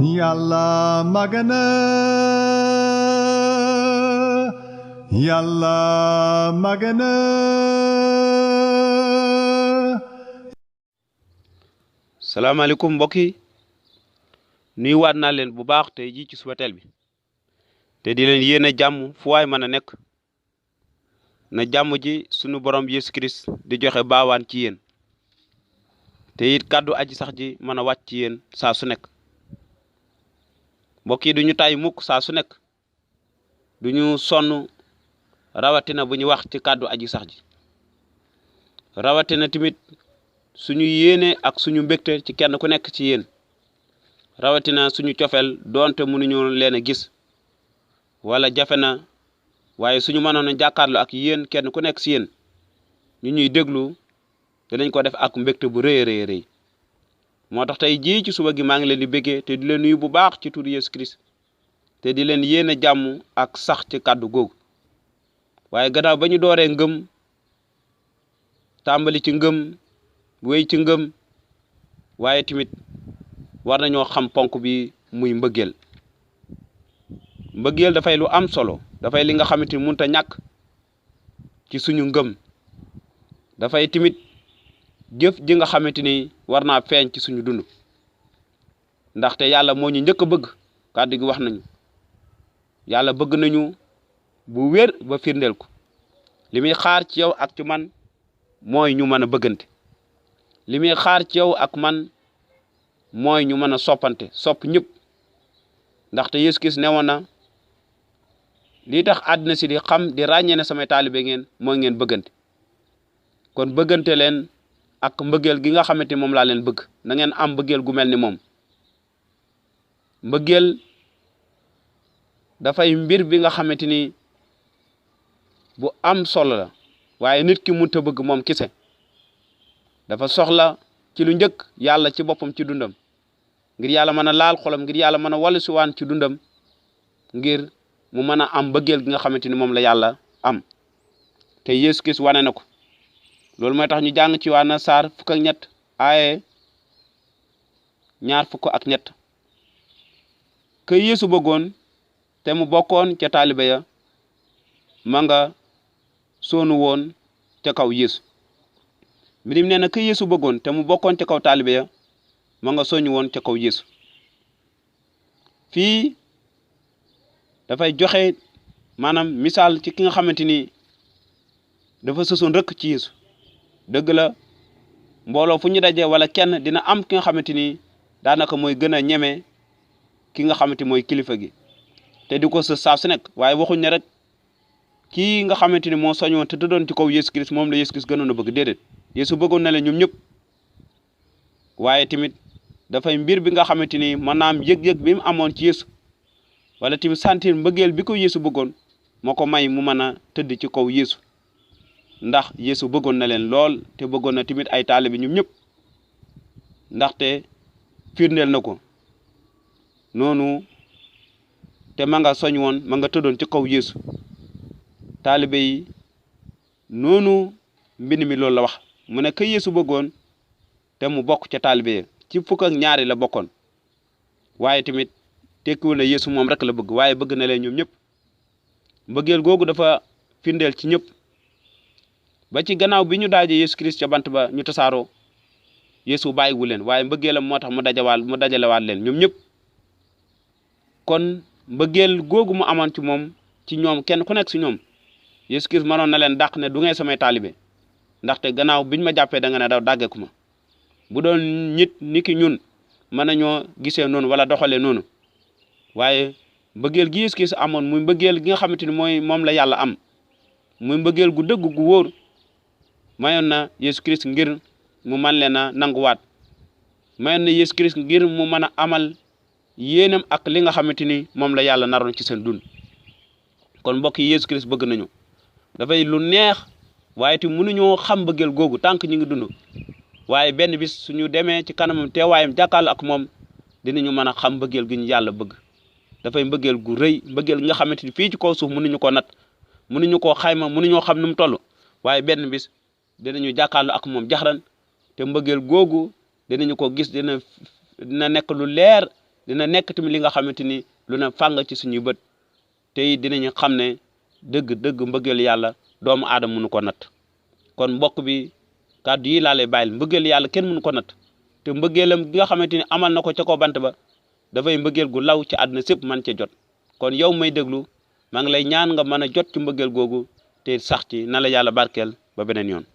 Yàlla magana Yàlla magana salaamaaleykum mbokk yi nuyuwaat naa leen bu baax tey jii ci suba teel bi te di leen yéene jàmm fu waay mën a nekk na jàmm ji sunu borom Yesu Christ di joxe baawaan ci yéen te it kàddu aji sax ji mën a wàcc ci yéen saa su nekk mbokk yi duñu tàyyi mukk saa su nekk duñu sonn rawatina bu ñu wax ci kàddu aji sax ji rawatina tamit suñu yéene ak suñu mbégte ci kenn ku nekk ci yéen rawatina suñu cofeel doonte mënuñu leen a gis wala jafe na waaye suñu mënoon a jàkkaarloo ak yéen kenn ku nekk ci yéen ñu ñuy déglu dinañ ko def ak mbégte bu rëy rëy rëy moo tax tey jii ci suba gi maa ngi leen di béggee te di leen nuyu bu baax ci tur Yesu Christ te di leen yéene jàmm ak sax ci kàddu googu waaye gannaaw ba ñu dooree ngëm tàmbali ci ngëm wéy ci ngëm waaye tamit war nañoo xam ponk bi muy mbëggeel mbëggeel dafay lu am solo dafay li nga xamante ni mënut a ñàkk ci suñu ngëm dafay tamit jëf ji nga xamante ni war naa feeñ ci suñu dund ndaxte yàlla moo ñu njëkk a bëgg kàddu gi wax nañu yàlla bëgg nañu bu wér ba firndeel ko li muy xaar ci yow ak ci man mooy ñu mën a bëggante li muy xaar ci yow ak man mooy ñu mën a soppante sopp ñëpp ndaxte Yesu Kirist newoon na lii tax àddina si di xam di ràññee ne samay taalibe ngeen mooy ngeen bëggante kon bëggante leen ak mbëggeel gi nga xamante ni moom laa leen bëgg na ngeen am mbëggeel gu mel ni moom mbëggeel dafay mbir bi nga xamante ni bu am solo la waaye nit ki mënut a bëgg moom kese dafa soxla ci lu njëkk yàlla ci boppam ci dundam ngir yàlla mën a laal xolam ngir yàlla mën a wallu si waan ci dundam ngir mu mën a am mbëggeel gi nga xamante ni moom la yàlla am te Yesu Kirist wane na ko loolu mooy tax ñu jàng ci Yohana saar fukk ak ñett aaye ñaar fukk ak ñett ke Yesu bëggoon te mu bokkoon ca taalibe ya ma nga soonu woon ca kaw Yesu mbirim nee na ke Yesu bëggoon te mu bokkoon ca kaw taalibe ya ma nga soñu woon ca kaw Yesu fii dafay joxe maanaam misaal ci ki nga xamante ni dafa sësoon rëkk ci Yesu dëgg la mbooloo fu ñu dajee wala kenn dina am ki nga xamante ni daanaka mooy gën a ñeme ki nga xamante mooy kilifa gi te di ko sës saa su nekk waaye waxuñ ne rek kii nga xamante ni moo soñoon te tëddoon ci kaw Yesu Kirist moom la Yesu Kirist gënoon a bëgg déedéet Yesu bëggoon na leen ñoom ñëpp waaye tamit dafay mbir bi nga xamante ni maanaam yëg-yëg bi mu amoon ci Yesu wala tamit sentir mbëggeel bi ko Yesu bëggoon moo ko may mu mën a tëdd ci kaw Yesu ndax Yesu bëggoon na leen lool te bëggoon na tamit ay taalibe ñoom ñëpp ndaxte firndeel na ko noonu te ma nga soñ woon ma nga tëddoon ci kaw Yesu taalibe yi noonu mbind mi loolu la wax mu ne ka Yesu bëggoon te mu bokk ca taalibe yi ci fukk ak ñaari la bokkoon waaye tamit tekkiwul na Yesu moom rek la bëgg waaye bëgg na leen ñoom ñëpp mbëggeel googu dafa firndeel ci ñëpp ba ci gannaaw bi ñu daajee Yesu Kirist ca bant ba ñu tasaaroo Yesu bàyyiwu leen waaye mbëggeelam moo tax mu dajalewaat leen ñoom ñëpp kon mbëggeel googu mu amoon ci moom ci ñoom kenn ku nekk si ñoom Yesu Kirist mënoon na leen dàq ne du ngay samay taalibe ndaxte gannaaw biñ ma jàppee da nga ne daw dàggeeku ma bu doon nit niki ñun mën nañoo gisee noonu wala doxalee noonu waaye mbëggeel gi Yesu Kirist amoon muy mbëggeel gi nga xamante ni mooy moom la yàlla am muy mbëggeel gu dëgg gu wóor mayoon na Yesu Kirist ngir mu man leen a nanguwaat mayoon na Yesu Kirist ngir mu mën a amal yéenam ak li nga xamante ni moom la yàlla naroon ci seen dund kon mbokk yi Yesu Kirist bëgg nañu dafay lu neex waaye te mënuñoo xam mbëggeel googu tant que ñu ngi dund waaye benn bis suñu demee ci kanamam teewaayam jàkkaarloo ak moom dinañu mën a xam mbëggeel gi ñu yàlla bëgg dafay mbëggeel gu rëy mbëggeel gi nga xamante ni fii ci kaw suuf mënuñu ko nat mënuñu koo xayma mënuñoo xam nu mu toll waaye benn bis dinañu jàkkaarloo ak moom jaxran te mbëggeel googu dinañu ko gis dina nekk lu leer dina nekk tamit li nga xamante ni lu ne fàng ci suñuy bët te it dinañu xam ne dëgg mbëggeel yàlla doomu aadama mënu ko natt. kon mbokk bi kàddu yi laa lay bàyyil mbëggeel yàlla kenn mënu ko natt te mbëggeelam gi nga xamante ni amal na ko ca kaw bant ba dafay mbëggeel gu law ci àdduna sépp man ca jot. kon yow may déglu maa ngi lay ñaan nga mën a jot ci mbëggeel googu te sax ci na la yàlla barkeel ba beneen yoon.